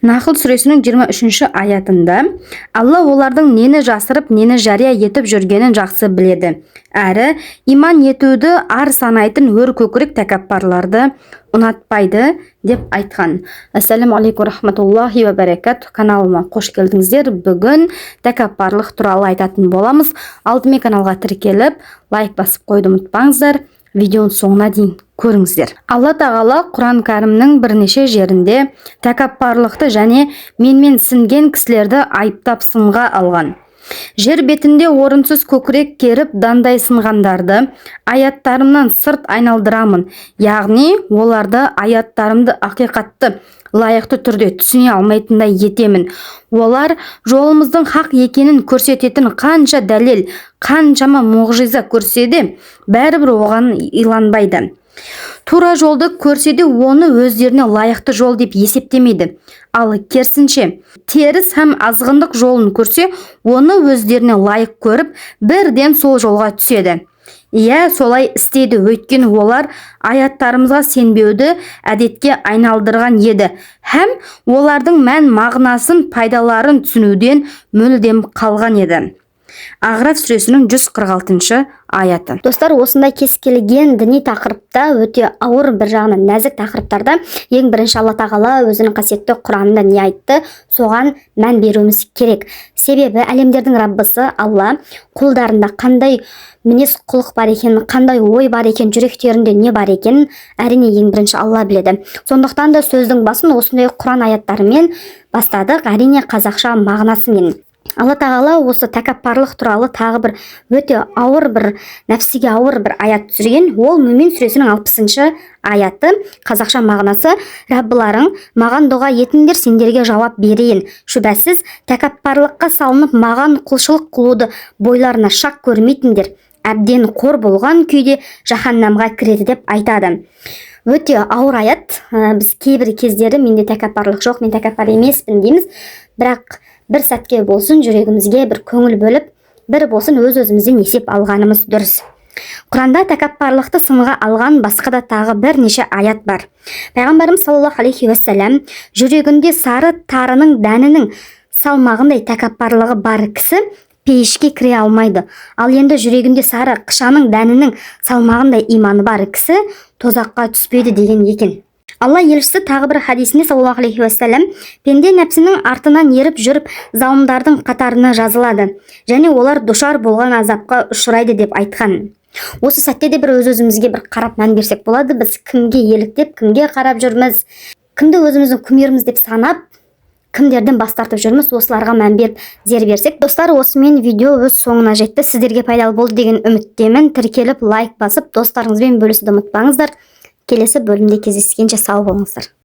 Нахл сүресінің 23 аятында Алла олардың нені жасырып, нені жария етіп жүргенін жақсы біледі. Әрі иман етуді ар санайтын өр көкірек тәкаппарларды ұнатпайды деп айтқан. Ассаламу алейкум рахматуллахи ва баракатух. Каналыма қош келдіңіздер. Бүгін тәкаппарлық туралы айтатын боламыз. Алдымен каналға тіркеліп, лайк басып қоюды ұмытпаңыздар. Видеоның соңына дейін көріңіздер. Алла Тағала Құран Кәрімнің бірнеше жерінде тәкаппарлықты және менмен сінген кісілерді айыптап сынға алған. Жер бетінде орынсыз көкірек керіп дандай сынғандарды аяттарымнан сырт айналдырамын. Яғни оларды аяттарымды ақиқатты лайықты түрде түсіне алмайтындай етемін. Олар жолымыздың хақ екенін көрсететін қанша дәлел, қаншама мұғжиза көрсе де, бәрібір оған иланбайды. Тура жолды көрсе де, оны өздеріне лайықты жол деп есептемейді. Ал керісінше, теріс һәм азғындық жолын көрсе, оны өздеріне лайық көріп, бірден сол жолға түседі. Иә, солай істейді, өйткені олар аяттарымызға сенбеуді әдетке айналдырған еді һәм олардың мән мағынасын, пайдаларын түсінуден мүлдем қалған еді. Ағраф сүресінің 146 аяты. Достар, осындай кез келген діни тақырыпта, өте ауыр, бір жағынан нәзік тақырыптарда ең бірінші Алла Тағала өзінің қасиетті Құранында не айтты, соған мән беруіміз керек. Себебі әлемдердің Раббысы Алла құлдарында қандай мінез құлық бар екенін, қандай ой бар екенін, жүректерінде не бар екенін, әрине, ең бірінші Алла біледі. Сондықтан да сөздің басын осындай Құран аяттарымен бастадық, әрине, қазақша мағынасымен. Алла Тағала осы тәкаппарлық туралы тағы бір өте ауыр, бір нәпсіге ауыр бір аят түсірген. Ол Мүмин сүресінің 60-шы аяты. Қазақша мағынасы: Раббыларың маған дұға етіңдер, сендерге жауап берейін. Шүбәсіз, тәкаппарлыққа салынып, маған құлшылық қылуды бойларына шақ көрмейтіндер әбден қор болған күйде жаһаннамға кіреді деп айтады. Өте ауыр аят. Біз кейбір кездері менде тәкаппарлық жоқ, мен тәкаппар емеспін дейміз, бірақ бір сәтке болсын жүрегімізге бір көңіл бөліп, бір болсын өз өзімізден есеп алғанымыз дұрыс. Құранда тәкаппарлықты сынға алған басқа да тағы бірнеше аят бар. Пайғамбарымыз саллаллаху алейхи уассалам: жүрегінде сары тарының дәнінің салмағындай тәкаппарлығы бар кісі пейішке кіре алмайды, ал енді жүрегінде сары қышаның дәнінің салмағындай иманы бар кісі тозаққа түспейді деген екен. Алла елшісі тағы бір хадисінде саллаллаху алейхи уассалам: пенде нәпсінің артынан еріп жүріп, залымдардың қатарына жазылады және олар душар болған азапқа ұшырайды деп айтқан. Осы сәтте де бір өз өзімізге бір қарап мән берсек болады. Біз кімге еліктеп, кімге қарап жүрміз, кімді өзіміздің кумиріміз деп санап, кімдерден бас тартып жүрміз, осыларға мән беріп, зер берсек. Достар, осымен видео өз соңына жетті. Сіздерге пайдалы болды деген үміттемін. Тіркеліп, лайк басып, достарыңызбен бөлісуді ұмытпаңыздар. Келесі бөлімде кездескенше сау болыңыздар.